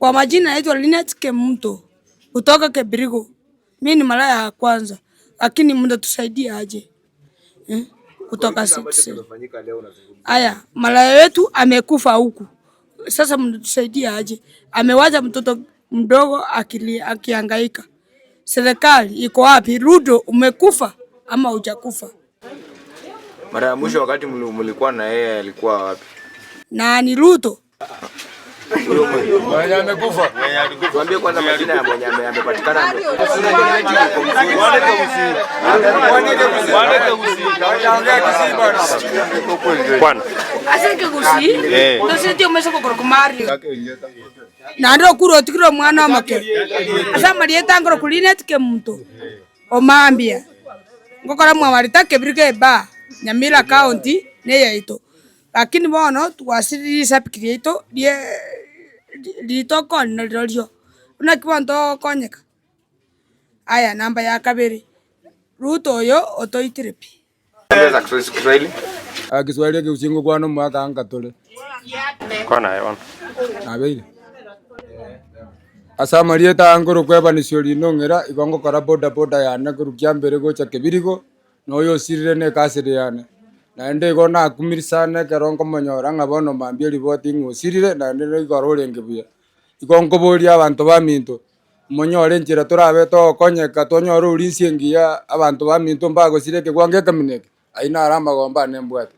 Kwa majina naitwa Linet Kemunto kutoka Kebirigo. Mimi ni malaya ya kwanza, lakini mtatusaidia aje? Eh? Kutoka six. Aya, malaya wetu amekufa huku. Sasa mnatusaidia aje? Amewacha mtoto mdogo akili akihangaika. Serikali iko wapi? Ruto, umekufa ama hujakufa? Mara ya mwisho wakati mlikuwa na yeye alikuwa wapi? Na ni Ruto. Mwenye amekufa. Tuambie kwanza majina ya mwenye amepatikana. Bwana. Asante gusi. Ndoseti omesa kokoro Mario. Naende okura otigire omwana omoke. Ase amarieta nkoro Linet Kemunto. Omambia. Ngokora mwamarita Kebirigo eba Nyamira County neyaito. Lakini bono twasirire risapiki riaito rie ritokonywa rirorio. Naki bono togokonyeka. Aya namba ya kabere, Ruto oyo otoitire pi. Za Kiswahili? Kiswahili ekegusii kwana omwaka nkatore. Kwana aye bono. Nabeire. Ase amarieta aya nkoro rino ng'era, igo ngokora boda boda yane korwa kiambere gocha Kebirigo, na oyo osirire na ekasere yane. Naende igo nakumire sana ekero nkomonyora ng'a bono mambia eriboti ng'a osirire, naende igoro orenge buya. Igo nkoboria abanto baminto, monyore enchera torabe togokonyeka tonyore orinsi engiya abanto baminto mbagosira ekegwango ekemineke eke, aywo naro amagombo ane mbwate.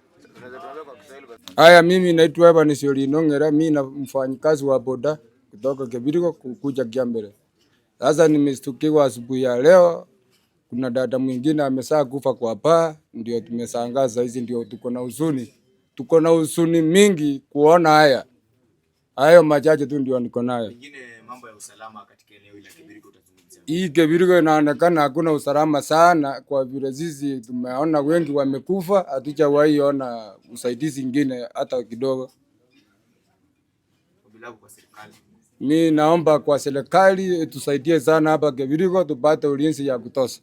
Aya, mimi naitwa Evans Olino Ng'era, mimi na mfanyikazi wa boda kutoka Kebirigo kukuja Kiambere. Sasa nimeshtukiwa asubuhi ya leo, kuna dada mwingine amesaa kufa kwa paa, ndio tumesangaza hizi, ndio tuko na huzuni, tuko na huzuni mingi kuona haya. Hayo machache tu ndio niko nayo. Pengine mambo ya usalama katika eneo hili la Kebirigo utazungumzia. Hii Kebirigo inaonekana hakuna usalama sana, kwa vile sisi tumeona wengi wamekufa, hatujawahi ona usaidizi ingine hata kidogo. Mi naomba kwa serikali tusaidie sana hapa Kebirigo tupate ulinzi ya kutosha.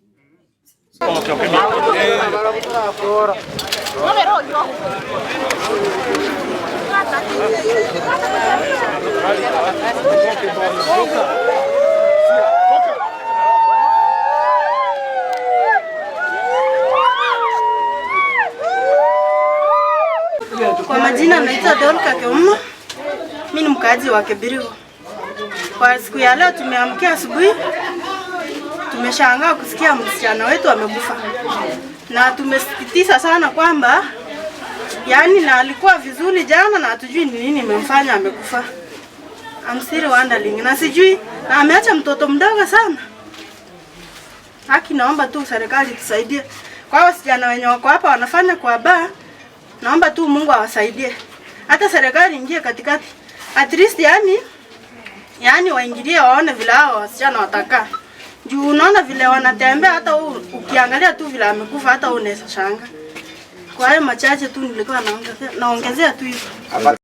Kwa majina naitwa Dorka Keuma. Mimi ni mkaaji wa Kebirigo. Kwa siku ya leo tumeamkia asubuhi, tumeshangaa kusikia msichana wetu amekufa, na tumesikitisha sana kwamba yani, na alikuwa vizuri jana na hatujui ni nini imemfanya amekufa. I'm still wondering, na sijui, na ameacha mtoto mdogo sana. Haki, naomba tu serikali tusaidie kwa wasichana wenye wako hapa wanafanya kwa baa, naomba tu Mungu awasaidie, hata serikali ingie katikati at least, yani waingilie waone vile hao wasichana watakaa. Juu unaona vile wanatembea, hata ukiangalia tu vile amekufa, hata unaweza shanga. Kwa hayo machache tu nilikuwa naongezea tu hivyo.